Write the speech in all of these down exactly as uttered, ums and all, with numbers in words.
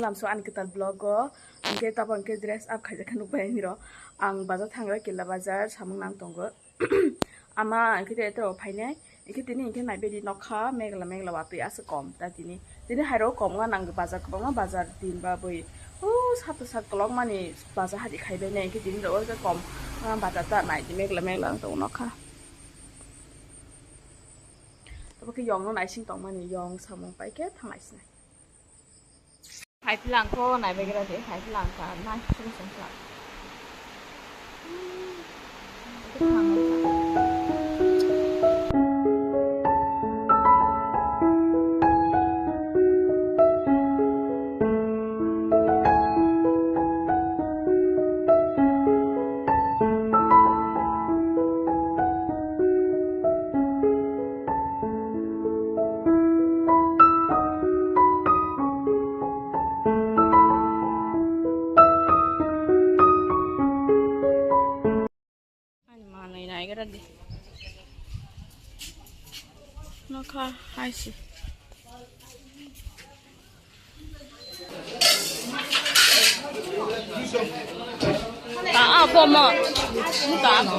Tamso ani kwtal vlog o, hwnkhe tabok hwnkhe dress up khaijak khe nukbai ani rok. Ang bazar thangra, Killa bazar, samung nang tongo. Ama hwnkhe tei eto phainai, hwnkhe tini hwnkhe naibaidi nokha megla megla watwi aswk kom ta tini. Tini hairo kom wngna nang bazar kwbangma, bazar din ba bwi. O sato sak kolok mani bazar hadi khaibai nai, hwnkhe tini rok kom wngna bazar ta naidi megla megla wng tongo nokha. Tabok khe yong no naising tongmani, yong samung pai khe thanglai sinai. Hai philang kho naibagra de, hai philang ka nai sung sung kha. Ani manwi naigra di. Nokha haisi. Ta abo mo. Ta abo.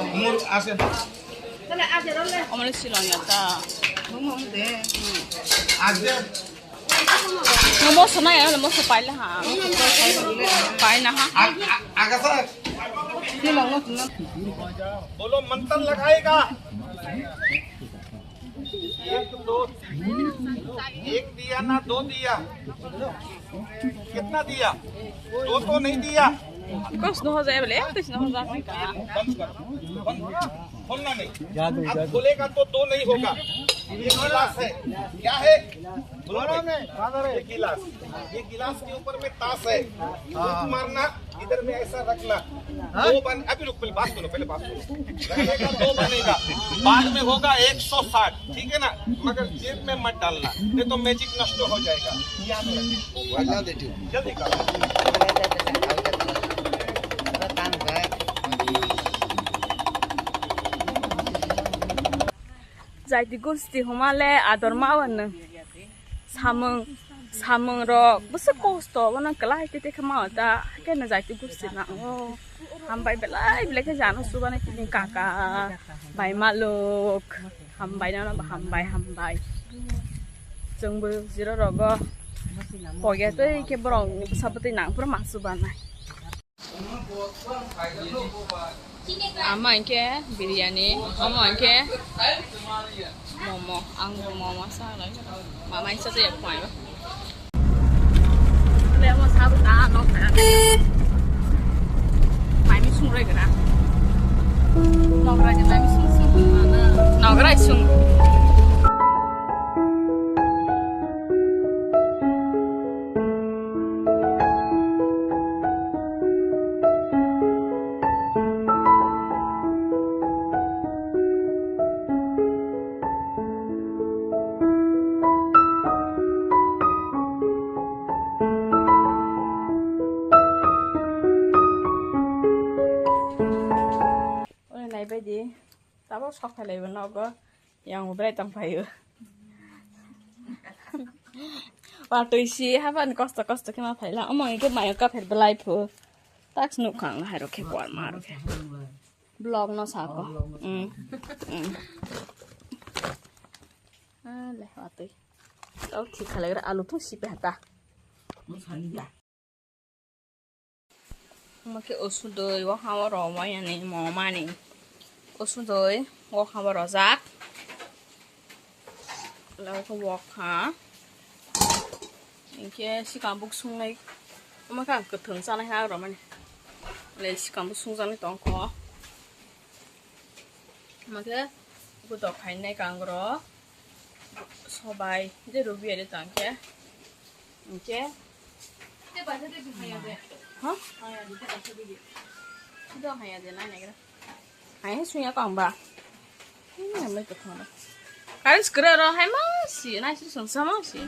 Omole silong ya ta. Momo de. Momo sana ya, momo sa paila ha. Paila ha. Silong no. बोलो, मंत्र लगाएगा। एक, दो, एक दिया ना दो दिया? कितना दिया? दो तो नहीं दिया। Kos no hoja bole, tis no hoja. बंद कर, बंद कर। खोलना नहीं। अब खोलेगा तो दो नहीं होगा। ये गिलास है। क्या है? बोलो नहीं। ये गिलास, ये गिलास के ऊपर में ताश है। हाँ। मारना। इधर में ऐसा रखना। हाँ? दो बन-, अभी रुक, पहले बात सुनो, पहले बात सुनो। रखने का दो बनेगा, बाद में होगा एक सौ साठ, ठीक है ना? मगर जेब में मत डालना, नहीं तो मैजिक नष्ट हो जाएगा। याद रखना। जल्दी करो। Jaiti gusti humale ador ma wano. Samung, samung rok bwswk kosto, bono kwlai tei tei khe ma ta, haikhe no jaiti gusti nango. Hambai belai belai khe jano chubanai tini kaka, bai maluk, hambai nono bo hambai, hambai. Chwngbo jiro rogo pogya tei khe borok bwsa bwtwi nang phuru ma chubanai. Ama hwnkhe biryani, omo hwnkhe momo. Ang bo momo sa lai. Mama isa tei phai. Le mo sa ta no ta. Mai mi sung rai gra. Nok rai mai mi sung sung. Nok rai sung. Ore naibaidi, tabok sok phailaibo nogo. Yang bo berai tong phaio. Watwi si hapan kosto kosto khe ma phaila. Omo hwnkhe mayo kapher belai phu. Taks nuk khang hai rok khe kwar ma rok khe. Vlog no sako. Mm. Mm. Ah, le watwi. Tau thik khalai gra alu thung si pe hata. Omo khe osudoi, o ha o romani, momani. Osudoi, o ha o rojak. Labo khe wokha. Hinkhe sikang buk sungnai. Omo khe ang kwthwng chanai ha romani. Le sikang buk sungjaknai tongkho. Omo khe bwdok khainai kangrok. Sobai, je rubi ere tang khe. Hinkhe. Ha? Sido haya de nai nagra. Hai, hai, sunya kong ba. Ini yang mereka kong. Kali segera roh, hai, masih, nai, sih, sungsa, masih.